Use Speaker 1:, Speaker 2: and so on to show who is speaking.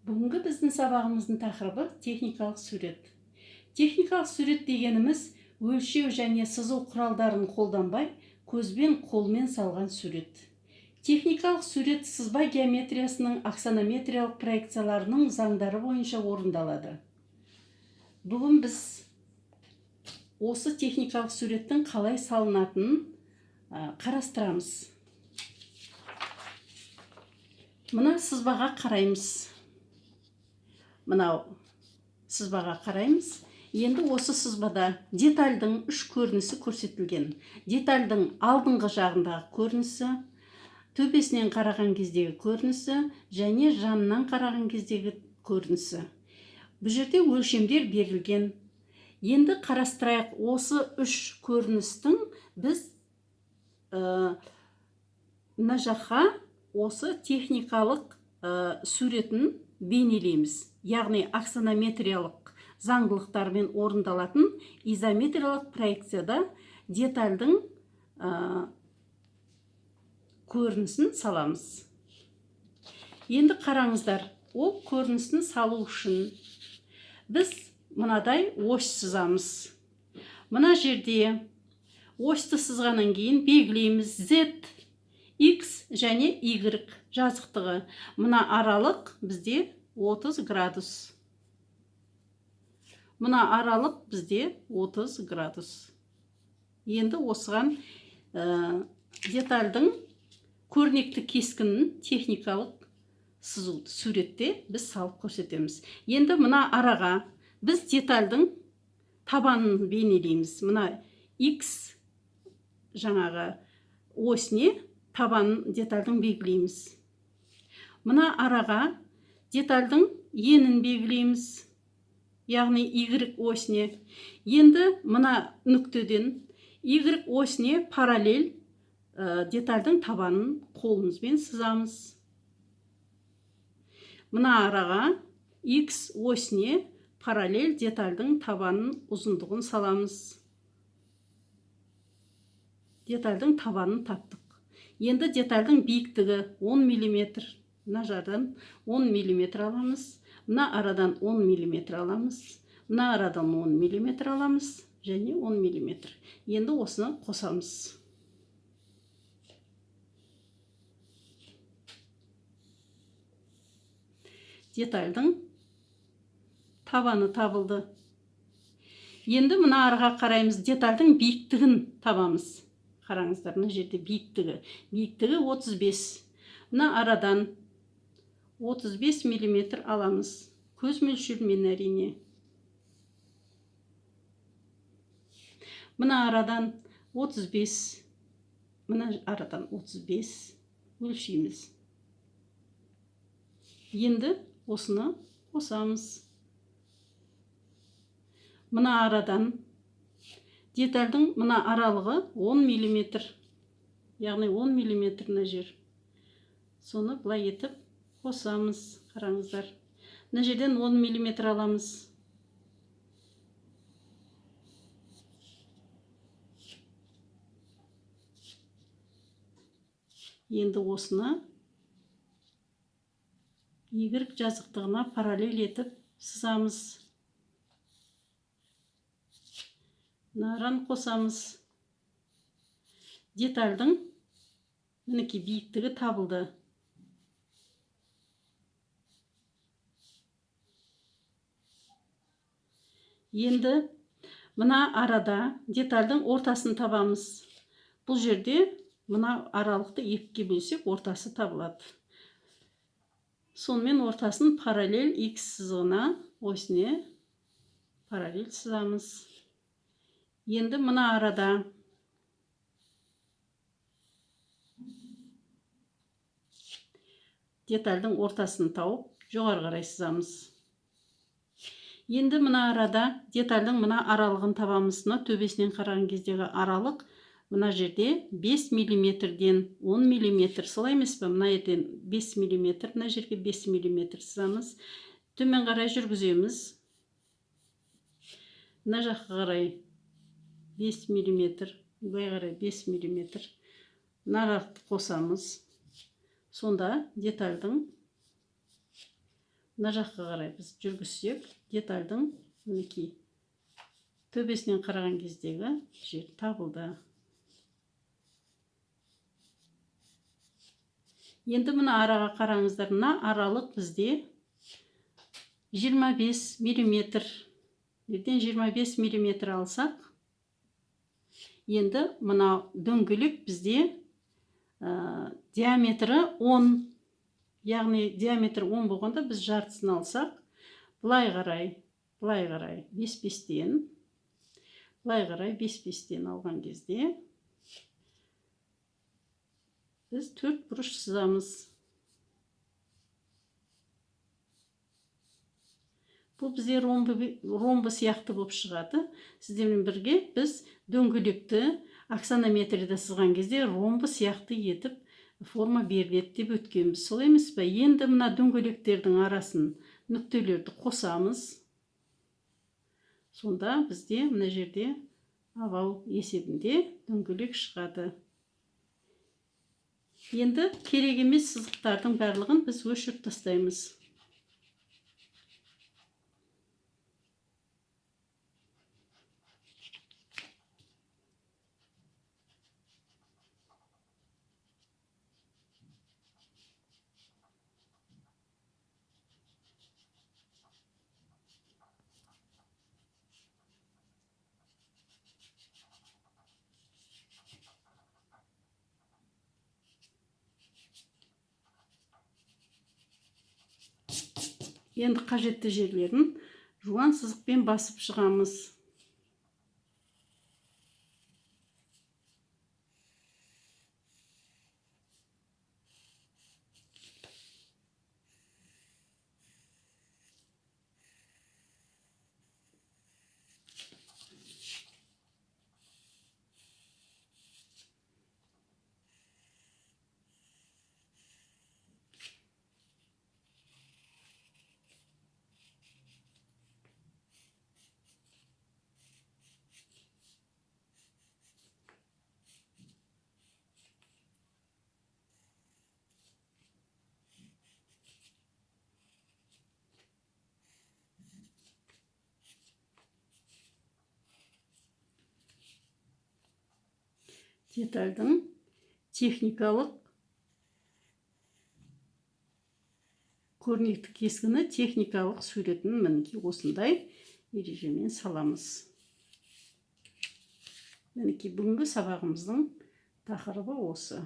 Speaker 1: Бүгінгі біздің сабағымыздың тақырыбы техникалық сурет. Техникалық сурет дегеніміз өлшеу және сызу құралдарын қолданбай, көзбен, қолмен салған сурет. Техникалық сурет сызба геометриясының аксонометриялық проекцияларының заңдары бойынша орындалады. Бүгін біз осы техникалық суреттің қалай салынатынын қарастырамыз. Мына сызбаға қараймыз. Мынау сызбаға қараймыз. Енді осы сызбада детальдің үш көрінісі көрсетілген. Детальдің алдыңғы жағындағы көрінісі, төбесінен қараған кездегі көрінісі және жанынан қараған кездегі көрінісі. Бұл жерде өлшемдер берілген. Енді қарастырайық, осы үш көріністің біз мына жаққа осы техникалық суретін бейнелейміз. Яғни аксонометриялық заңдылықтармен орындалатын изометриялық проекцияда детальдің көрінісін саламыз. Енді қараңыздар, ол көрінісін салу үшін біз мынадай ось сызамыз. Мына жерде осьті сызғаннан кейін белгілейміз Z, X және Y жазықтығы. Мына аралық бізде 30 градус. Мына аралық бізде 30 градус. Енді осыған детальдің көрнекті кескінін техникалық сызу суретте біз салып көрсетеміз. Енді мына араға біз детальдің табанын бейнелейміз. Мына X жаңағы осіне табанын детальдің белгілейміз. Мына араға детальдің енін белгілейміз, яғни Y осіне. Енді мына нүктеден Y осіне параллель детальдің табанын қолымызбен сызамыз. Мына араға X осіне параллель детальдің табанын ұзындығын саламыз. Детальдің табанын таптық. Енді детальдің биіктігі 10 миллиметр. Мына жардан 10 миллиметр аламыз. Мына арадан 10 миллиметр аламыз. Мына арадан 10 миллиметр аламыз және 10 миллиметр. Енді осыны қосамыз. Детальдің табаны табылды. Енді мына араға қараймыз, детальдің биіктігін табамыз. Қараңыздар, мына жерде биіктігі. Биіктігі 35. Мына арадан 35 миллиметр аламыз. Көз мөлшерімен әрине. Мына арадан 35, мына арадан 35 өлшейміз. Енді осыны қосамыз. Мына арадан детальдің мына аралығы 10 миллиметр, яғни 10 миллиметр мына жер. Соны былай етіп қосамыз. Қараңыздар, мына жерден 10 миллиметр аламыз. Енді осыны Y жазықтығына параллель етіп сызамыз. Наран қосамыз. Детальдің мінекей биіктігі табылды. Енді мына арада детальдің ортасын табамыз. Бұл жерде мына аралықты екіге бөлсек ортасы табылады. Сонымен ортасын параллель X сызығына, осіне параллель сызамыз. Енді мына арада детальдің ортасын тауып, жоғары қарай сызамыз. Енді мына арада детальдің мына аралығын табамыз. Мына төбесінен қараған кездегі аралық мына жерде 5 миллиметрден 10 миллиметр, солай емес пе? Мына жерден 5 миллиметр, мына жерге 5 миллиметр сызамыз. Төмен қарай жүргіземіз. Мына жаққа қарай 5 миллиметр, былай қарай 5 миллиметр. Мына арақты қосамыз. Сонда детальдің Мына жаққа қарай біз жүргізсек, детальдың мінекей төбесінен қараған кездегі жер табылды. Енді мына араға қараңыздар. Мына аралық бізде 25 миллиметр. Жерден 25 миллиметр алсақ, енді мына дөңгелек бізде диаметрі 10, яғни диаметрі 10 болғанда біз жартысын алсақ, былай қарай, былай қарай 5-5-тен, былай қарай 5-5-тен алған кезде біз 4 бұрыш сызамыз. Бұл бізде ромбы сияқты болып шығады. Сіздермен бірге біз дөңгелекті аксонометрияда сызған кезде ромбы сияқты етіп форма беріледі деп өткенбіз. Солай емес пе? Енді мына дөңгелектердің арасын нүктелерді қосамыз. Сонда бізде мына жерде овал есебінде дөңгелек шығады. Енді керек емес сызықтардың барлығын біз өшіріп тастаймыз. Енді қажетті жерлерін жуан сызықпен басып шығамыз. Детальдің техникалық көрнекті кескіні, техникалық суретін мінекей осындай ережемен саламыз. Мінекей бүгінгі сабағымыздың тақырыбы осы.